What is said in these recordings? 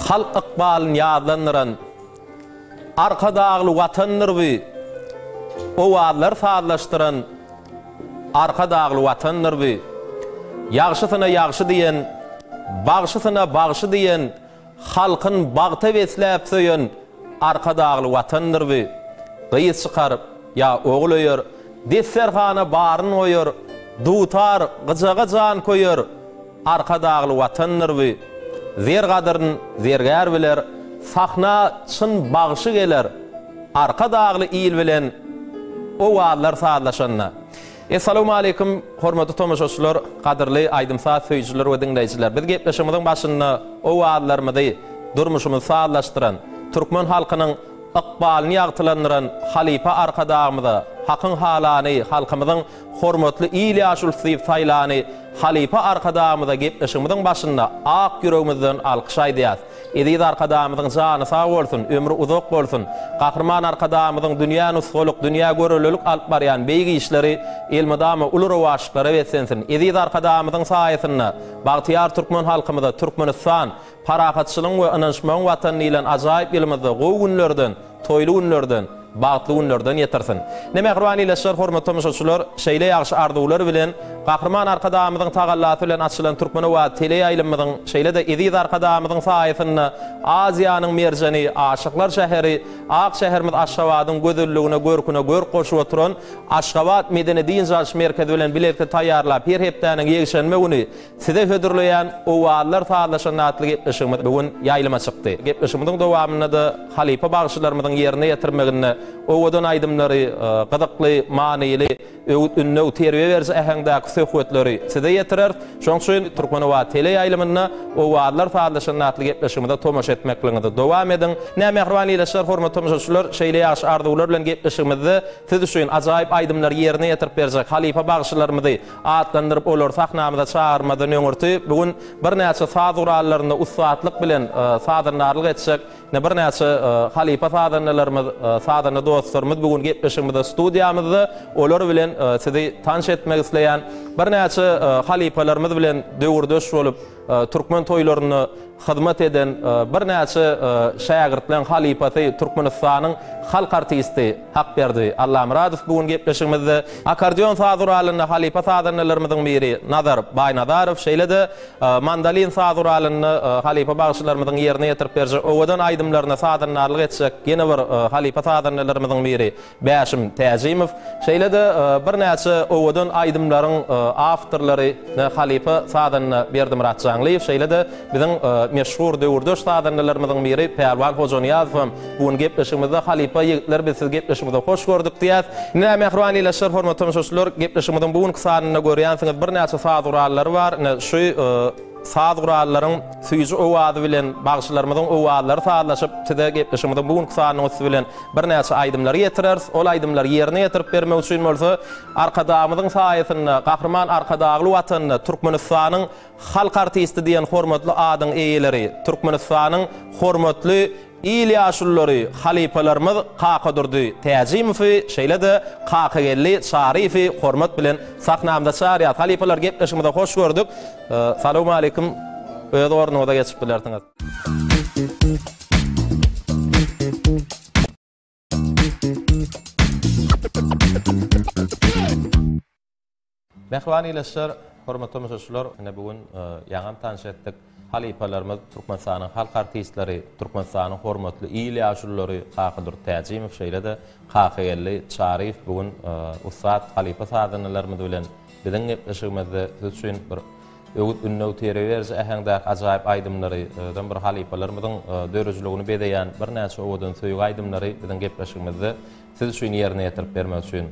Halk ykbalyn ýazlandyran Arkadagly Watandyr bu, Owazlar sazlaşdyran Arkadagly Watandyr bu. Ýagşysyna ýagşy diýen, bagşysyna bagşy diýen, Halkyn bagta besläp söýen Arkadagly Watandyr bu. Gyz çykar, ýa ogul öýer, Desterhana baryn goýar, Dutar, gyjaga jan köýer, Arkadagly Watandyr bu. Zer gadyryn zergär biler, Sahna çyn bagşy geler, Arkadagly il bilen owazlar sazlaşanda. Essalawmaleýkim, hormatly tomaşaçylar, gadyrly aýdym-saz söýüjiler we diňleýjiler! Biz gepleşigimiziň başynda owazlarymyzy, durmuşymyzy sazlaşdyran, türkmen halkynyň ykbalyny ýagtylandyran halypa Arkadagymyza, Hakyň halany, halkymyzyň hormatly il ýaşulusy diýip saýlany halypa Arkadagymyza gepleşigimiziň başynda ak ýüregimizden alkyş aýdýas. Eziz Arkadagymyzyň jany sag bolsun, ömri uzak bolsun! Gahryman Arkadagymyzyň dünýä nusgalyk, dünýä görelilik alyp barýan beýik işleri elmydama uly rowaçlyklara beslensin! Eziz Arkadagymyzyň saýasynda bagtyýar türkmen halkymyza Türkmenistan, parahatçylygyň we ynanyşmagyň Watany diýlen ajaýyp ýylymyzda gowy günlerden, toýly günlerden, bagtly günlerden ýetirsin. Ine, mähriban ildeşler, hormatly tomaşaçylar, şeýle ýagşy arzuwlar bilen, Gahryman Arkadagymyzyň tagallasy bilen açylan Türkmenobat teleýaýlymymyzyň, şeýle-de eziz Arkadagymyzyň saýasynda Aziýanyň merjeni, Aşyklar şäheri, ak şäherimiz Aşgabadyň gözelligine, görküne görk goşup oturan Aşgabat medeni-dynç alyş merkezi bilen bilelikde taýýarlap, her hepdäniň ýekşenbe güni Size hödürleýän Owazlar sazlaşanda atly gepleşigimiz bu gün ýaýlyma çykdy. Gepleşigimiziň dowamynda-da halypa bagşylarymyzyň ýerine ýetirmeginde owadan aýdymlary, gyzykly, manyly, öwüt-ündew, terbiýe beriji äheňdäki söhbetleri size ýetireris. Şonuň üçin Türkmenobat teleýaýlymynda Owazlar sazlaşanda atly gepleşigimize tomaşa etmekligiňizi dowam ediň. Ine, mähriban ildeşler, hormatly tomaşaçylar, şeýle ýagşy arzuwlar bilen gepleşigimizde siz üçin ajaýyp aýdymlary ýerine ýetirip berjek halypa bagşylarymyzy atlandyryp olary sahnamyza çagyrmazdan öňürti bu gün birnäçe saz gurallarynda ussatlyk bilen sazandarlyk etjek ine birnäçe halypa sazandalarymyz, sazanda dostlarymyz bu gün gepleşigimizde studiýamyzda olar bilen sizi tanyş etmek isleýän birnäçe halypalarymyz bilen döwürdeş bolup türkmen toýlarynda hyzmat eden birnäçe şägirtleň halypasy Türkmenistanyň halk artisti Hakberdi Allamyradow bu gün gepleşigimizde. Akkordeon saz guralynda halypa sazandalarymyzyň biri Nazar Baýnazarow, şeýle-de mandolin saz guralynda halypa bagşylarymyzyň ýerine ýetirip berjek owadan aýdymlaryna sazandarlyk etjek ýene bir halypa sazandalarymyzyň biri Bäşim Täjimow, şeýle-de birnäçe owadan aýdymlaryň awtorlary halypa sazanda Berdimyrat Jaňlyýew, şeýle-de biziň meşhur döwürdeş sazandalarymyzyň biri Pälwan Hojanyýazow hem bu gün gepleşigimizde. Halypa ýigitler biz sizi gepleşigimize hoş gördük diýýäs. Ine, mähriban ildeşler, hormatly tomaşaçylar, gepleşigimiziň bu günki sanynda görýänsiňiz birnäçe saz gurallary bar. Ine, şu Saz gurallaryň süýji owazy bilen bagşylarymyzyň owazlary sazlaşyp, size gepleşigimiziň bu günki sanynyň üsti bilen birnäçe aýdymlary ýetireris. Ol aýdymlary ýerine ýetirip bermek üçin bolsa, Arkadagymyzyň saýasynda Gahryman Arkadagly Watanda Türkmenistanyň halk artisti diýen hormatly adyň eýeleri, Türkmenistanyň hormatly Il ýaşululary, halypalarymyz Kakadurdy Täjimowy, şeýle-de Kakageldi Çaryýewi hormat bilen sahnamyza çagyrýarys. Halypalar, gepleşigimize hoş gördük. Salowmaleýkim, öz ornuňyza geçip bilersiňiz. Mähriban ildeşler, hormatly tomaşaçylar, ine bu gün ýaňam tanyş etdik. Halypalarymyz, Türkmenistanyň halk artistleri, Türkmenistanyň hormatly il ýaşululary Kakadurdy Täjimow, şeýle-de Kakageldi Çaryýew bu gün ussat halypa sazandalarymyz bilen biziň gepleşigimizde siz üçin bir öwüt-ündew, terbiýe beriji äheňdäki ajaýyp aýdymlary, özem bir halypalarymyzyň döredijiligini bezeýän birnäçe owadan söýgi aýdymlary biziň gepleşigimizde Siz üçin ýerine ýetirip bermek üçin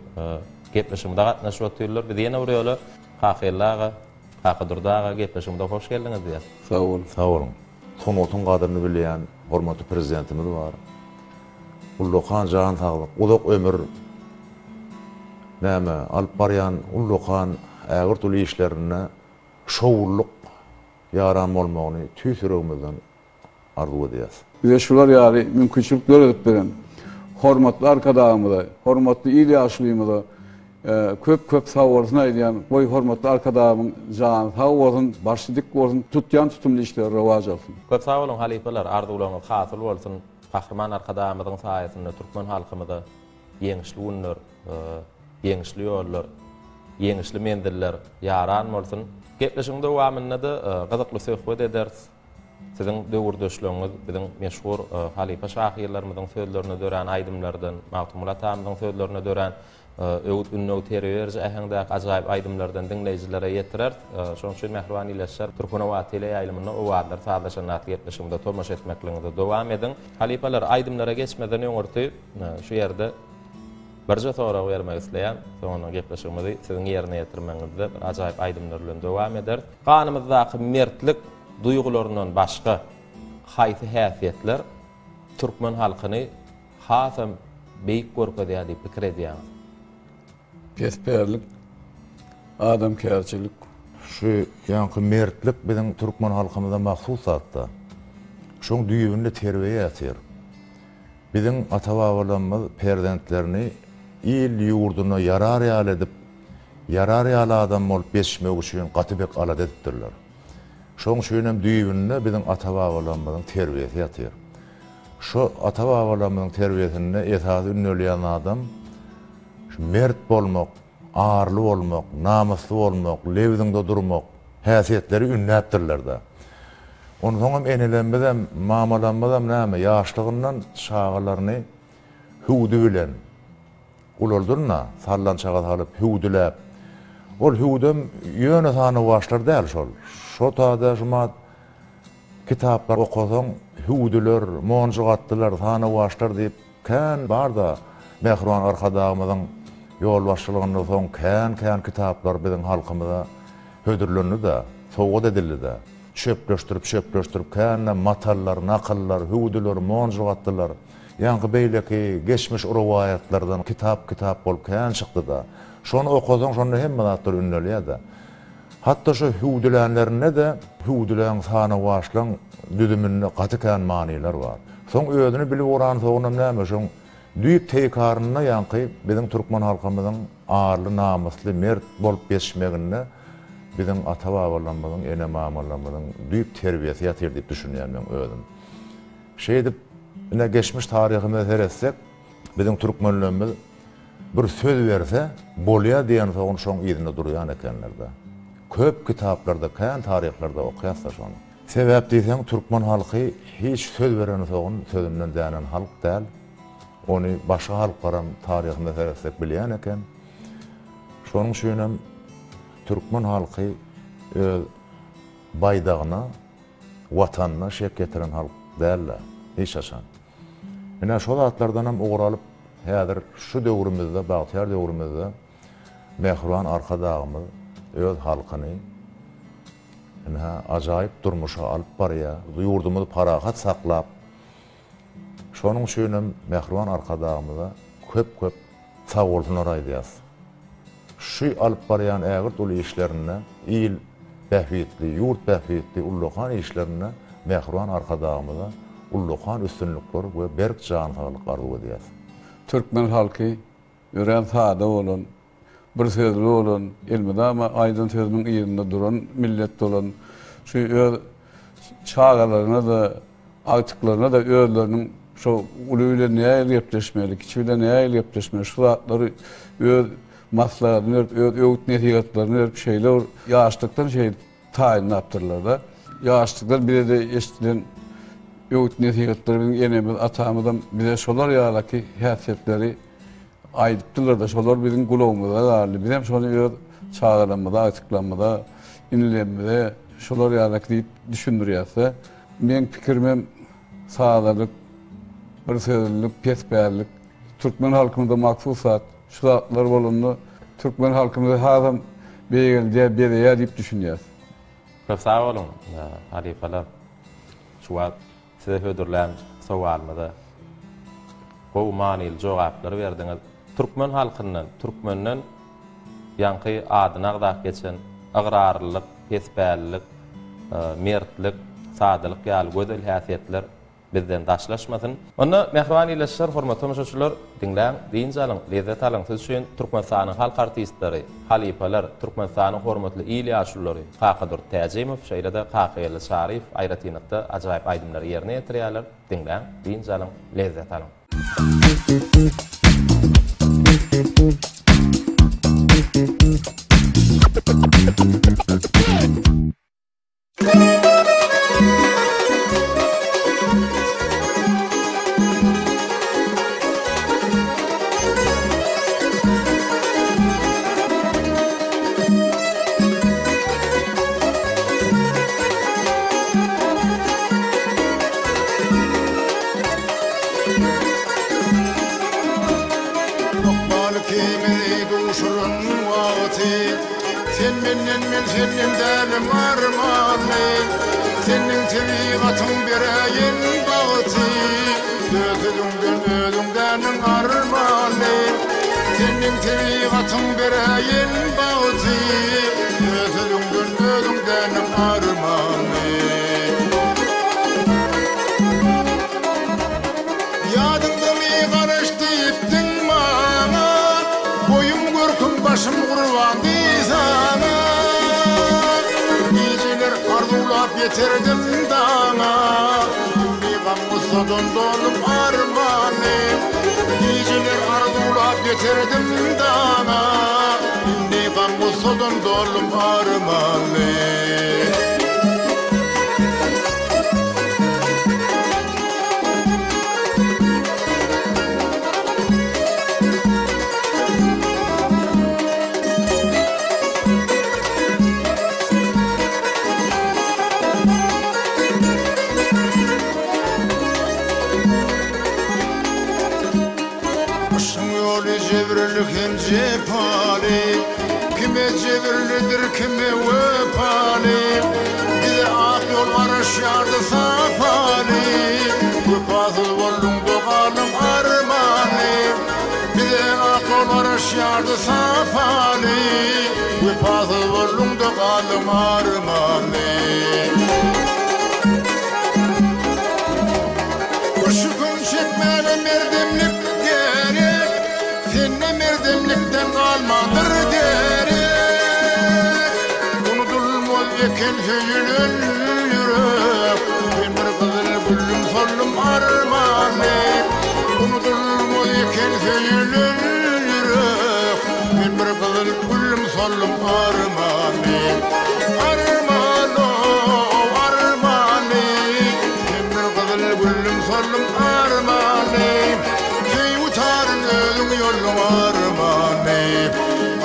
gepleşigimize gatnaşyp otyrlar. Biz ýene bir ýola Kakageldi aga, Kakadurdy aga gepleşigimize hoş geldiňiz diýýäs. Sag boluň. Sag boluň. Sungatyň gadyryny bilýän hormatly Prezidentimiz bar. Ullakan jan saglyk, uzak ömür, näme, alyp barýan ullakan ägirt uly işlerinde şowlulyk ýaran bolmagyny tüýs ýüregimizden arzuw edýäs. Bize şular ýaly mümkinçilik döredip beren hormatly Arkadagymyza, hormatly il ýaşulymyza. Köp köp sag bolsun aýdýan. Goý hormatly Arkadagymyň jany sag bolsun, başy dik bolsun, tutýan tutumly işleri rowaç alsyn. Köp sag boluň halypalar, arzuwlaryňyz hasyl bolsun. Gahryman Arkadagymyzyň saýasynda türkmen halkymyza ýeňişli günler, ýeňişli ýollar, ýeňişli menziller ýaran bolsun. Gepleşigiň dowamynda-da gyzykly söhbet ederis. Siziň döwürdeşligiňiz biziň meşhur halypa şahyrlarymyzyň sözlerine dörän aýdymlardan, Magtymguly atamyzyň sözlerine dörän öwüt-ündew, terbiýe beriji äheňdäki ajaýyp aýdymlardan diňleýjilere ýetireris. Şonuň üçin mähriban ildeşler, Türkmenobat teleýaýlymynda Owazlar sazlaşanda atly gepleşigimize tomaşa etmekligiňizi dowam ediň. Halypalar, aýdymlara geçmezden öňürti şu ýerde birje sorag bermek isleýän. Soňundan gepleşigimizi siziň ýerine ýetirmegiňizde bir ajaýyp aýdymlar bilen dowam ederis. Ganymyzdaky mertlik duýgularyndan başga haýsy häsiýetler türkmen halkyny hasam beýik görkezýär diýip pikir edýäňiz? Pespällik, adamkärçilik. Şu ýaňky mertlik biziň türkmen halkymyza mahsus zatda. Şoň düýbünde terbiýe ýatyr. Biziň ata-babalarymyz perzentlerini il-ýurduna ýarar ýaly edip, ýarar ýaly adam bolup ýetişmegi üçin gaty bek alada edipdirler. Şoň üçin hem düýbünde biziň ata-babalarymyzyň terbiýesi ýatyr. Şu ata-babalarymyzyň terbiýesinde esasy ündelýän zadam şu mert bolmak, arly bolmak, namysly bolmak, lebziňde durmak häsiýetleri ündäpdirler-de. Onsoňam enelerimizem, mamalarymyzam näme, ýaşlygyndan çagalaryny hüwdi bilen ulaldyryn-a, sallançaga salyp, hüwdüläp. Ol hüwdem ýöne sanawaçlar däl şol. Şo tada şumat Kitaplar okasaň, hüwdüler, monjugatdylar, sanawaçlar diýip kän bar-da, Mähriban Arkadagymyzyň ýolbaşçylygynda soň kän-kän kitaplar biziň halkymyza hödürlendi-de, sowgat edildi-de. Çöpleşdirip-çöpleşdirip kän-de matallar, nakyllar, hüwdüler, monjugatdylar, ýaňky beýleki geçmiş rowaýatlardan kitap-kitap bolup kän çykdy-da. Şony okasaň, şonda hemme zatlar ündelýär-de. Hatda şo hüwdülänlerinde-de hüwdüläň sanawaçlaň düzüminde gaty kän manylar bar. Soň özüni bilip uransoňam näme şoň düýp teýkarynda ýaňky biziň türkmen halkymyzyň arly namysly mert bolup ýetişmeginde biziň ata-babalarymyzyň ene-mamalarymyzyň düýp terbiýesi ýatyr diýip düşünýän meň özüm. Şeýdip ine geçmiş taryhymyza seretsek biziň türkmenlerimiz Bir söz berse, bolýa diýensoň şoň yzynda durýan ekenler-dä. Köp kitaplarda, kän taryhlarda okýas-da şony. Sebäp diýseň, türkmen halky hiç söz berensoň sözünden dänen halk däl. Ony başga halklaram taryhyna seretsek bilýän eken. Şonuň üçinem türkmen halky öz baýdagyna, Watanyna şek ýetiren halk däl-dä, hiç haçan. Ine, şo zatlardanam ugur alyp, häzir şu döwrümizde, bagtyýar döwrümizde mähriban Arkadagymyz öz halkyny ynha, ajaýyp durmuşa alyp barýar. Ýurdumyzy parahat saklap, şonuň üçinem mähriban Arkadagymyza köp-köp sagbolsunlar aýdýarys. Şu alyp barýan ägirt uly işlerinde il bähbitli, ýurt bähbitli ullakan işlerinde mähriban Arkadagymyza ullakan üstünlikler we berk jan saglyk arzuw edýäs. Türkmen halky örän sada bolan, bir sözli bolan, elmydama aýdan sözüniň yzynda duran millet bolan, şu öz çagalaryna-da, Agtyklaryna-da özleriniň şo uly bilen nähili gepleşmeli, kiçi bilen nähili gepleşmeli, şu zatlary öz maslahatyny berip, öz öwüt-nesihatlaryny berip, şeýle bir ýaşlykdan şeýdip taýynlapdyrlar-da. Ýaşlykdan bize-de eşidilen öwüt-nesihatlar biziň enemiz, atamyzam bize şolar ýalaky häsiýetleri aýdypdyrlar-da, şolar biziň gulagymyzda galdy. Bizem şony öz çagalarymyza, agtyklarymyza, inilerimize şolar ýalaky diýip düşündirýäs-de. Meň pikirimem sadalyk, bir sözlülik, pespällik türkmen halkymyza mahsus zat. Şu zatlar bolanda türkmen halkymyzy hasam beýgeldýär, bezeýär diýip düşünýäs. Köp sag boluň, halypalar. Şu wagt size hödürlän sowalymyza gowy manyly jogaplary berdiňiz. Türkmen halkyndan, türkmenden ýaňky adyny agzap geçen ygrarlylyk, pespällilik, mertlik, sadalyk ýaly gözel häsiýetler. bizden daşlaşmasyn. Onda, mähriban ildeşler, hormatly tomaşaçylar, diňläň, dynç alyň, lezzet alyň, siz üçin Türkmenistanyň halk artistleri, halypalar, Türkmenistanyň hormatly il ýaşululary Kakadurdy Täjimow, şeýle-de Kakageldi Çaryýew aýratynlykda ajaýyp aýdymlary ýerine ýetirýärler. Diňläň, dynç alyň, lezzet alyň. Ykbal ikimizi duşuran wagty Sen menden men senden dälem armanly Seniň tebigatyň beräýen bagty Öz sözüňden özüň däniň armanly Seniň tebigatyň beräýen bagty Öz sözüňden özüň däniň armanly Ýadyňdamy garaş diýipdiň maňa Boýum görküm başym gurban diýsaňa Gijeler arzuwlap ýeterdim daňa Indi gam gussadan doldum armany Gijeler arzuwlap ýeterdim daňa Indi gam gussadan doldum armany. Yşgyň ýoly jebirli hem jepaly, Kime jebirlidir, kime wepaly. Bize ak ýol garaşýardy sapaly, Wepasyz bolduň-da galyň armanly. Bize ak ýol garaşýardy sapaly, Wepasyz bolduň-da galyň armanly. Yşgyň çekmäne merdemlik gerek, Sende merdemlikden galmandyr derek. Unudylmaz eken söýülen ýürek, Men bir gyzyl güllüm soldum armanly. Unudylmaz eken söýülen ýürek, Men bir gyzyl güllüm soldum armanly. Arman-ow, armanly, Men bir gyzyl güllüm soldum armanly. Söýgi taryn özüň ýolluň armany,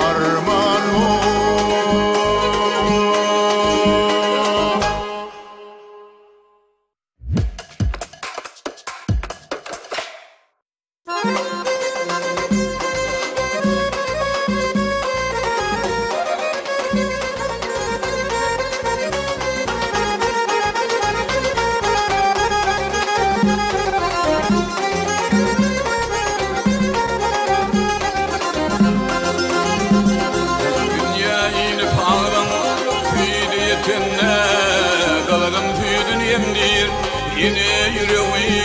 arman-ow. Dünýä inip agzyň süýdi ýetende, Galagym süýdün emdir ene ýüregi.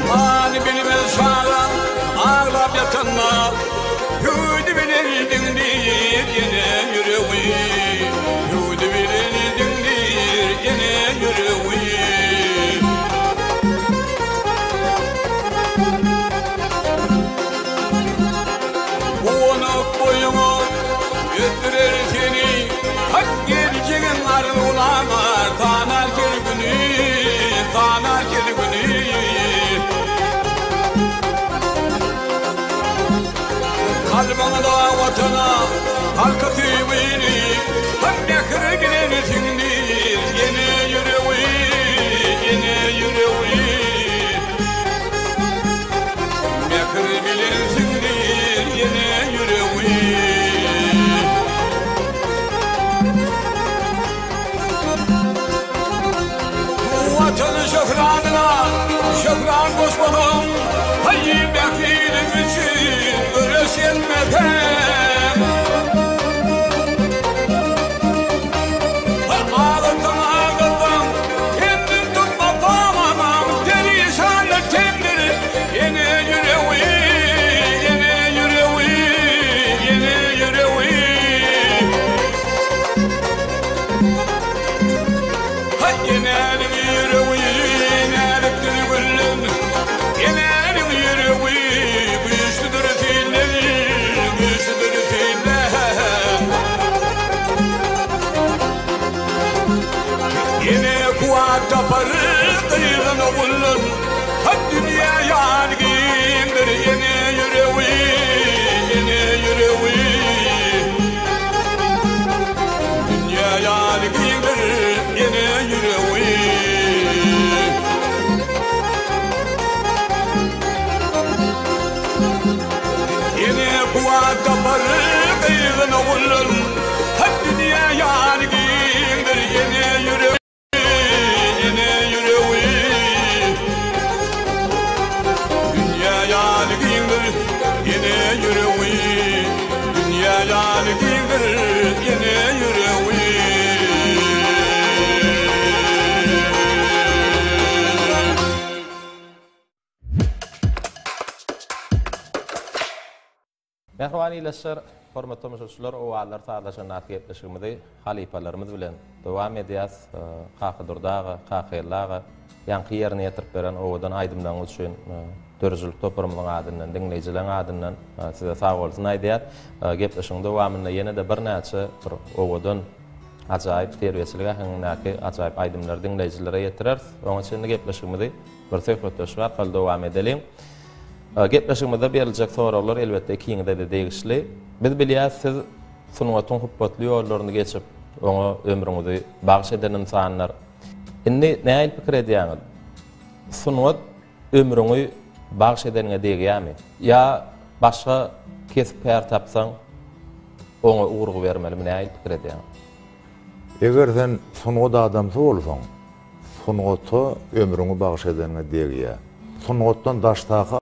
Many bilmez çaga aglap ýatanda, Hüwdi bilen diňdir ene ýüregi. Hüwdi bilen diňdir ene ýüregi. Guwanyp boýuňa ösdürer seni, Hak geljegiň arzuwlanar, Sanar her güni, sanar her güni. Kalbyňda Watana, halka söýgini, Hak mähir bilen siňdir ene ýüregi, ene ýüregi. Mähir bilen siňdir ene ýüregi. Watan şöhratyna şöhrat goşmasaň, Haý, bähbidiň üçin göreş etmeseň. oguldan Ha dünýä ýaly giňdir ene ýüregi, ene ýüregi. Dünýä ýaly giňdir ene ýüregi. Ene kuwwat tapar gyzyn oguldan Ha dünýä ýaly giňdir ene ýüregi. Ene ýüregi Dünýä ýaly giňdir Ene ýüregi Dünýä ýaly giňdir Ene ýüregi. Mähriban ildeşler, hormatly tomaşaçylar, Owazlar sazlaşan atly gepleşigimizi halypalarymyz bilen dowam edýäs. Kakadurdy aga, Kakageldi aga, ýaňky ýerine ýetirip beren owadan aýdymlaryňyz üçin döredijilik toparymyzyň adyndan, diňleýjileriň adyndan size sagbolsun aýdýas. Gepleşigiň dowamynda ýene-de birnäçe bir owadan, ajaýyp terbiýeçilik äheňindäki ajaýyp aýdymlary diňleýjilere ýetireris. Oňa çenli gepleşigimizi bir söhbetdeşlik arkaly dowam edeliň. Gepleşigimizde beriljek soraglar elbetde ikiňize-de degişli. Biz bilýäs siz sungatyň hupbatly ýollaryny geçip, oňa ömrüňizi bagyş eden ynsanlar. Indi nähili pikir edýäňiz? Sungat ömrüňi bagyş edeniňe degýärmi? Ýa başga kesp-kär tapsaň, oňa ugrugybermelimi nähili pikir edýäňiz? Eger sen sungat adamsy bolsaň, Sungata ömrüňi bagyş edeniňe degýär. Sungatdan daşdaky.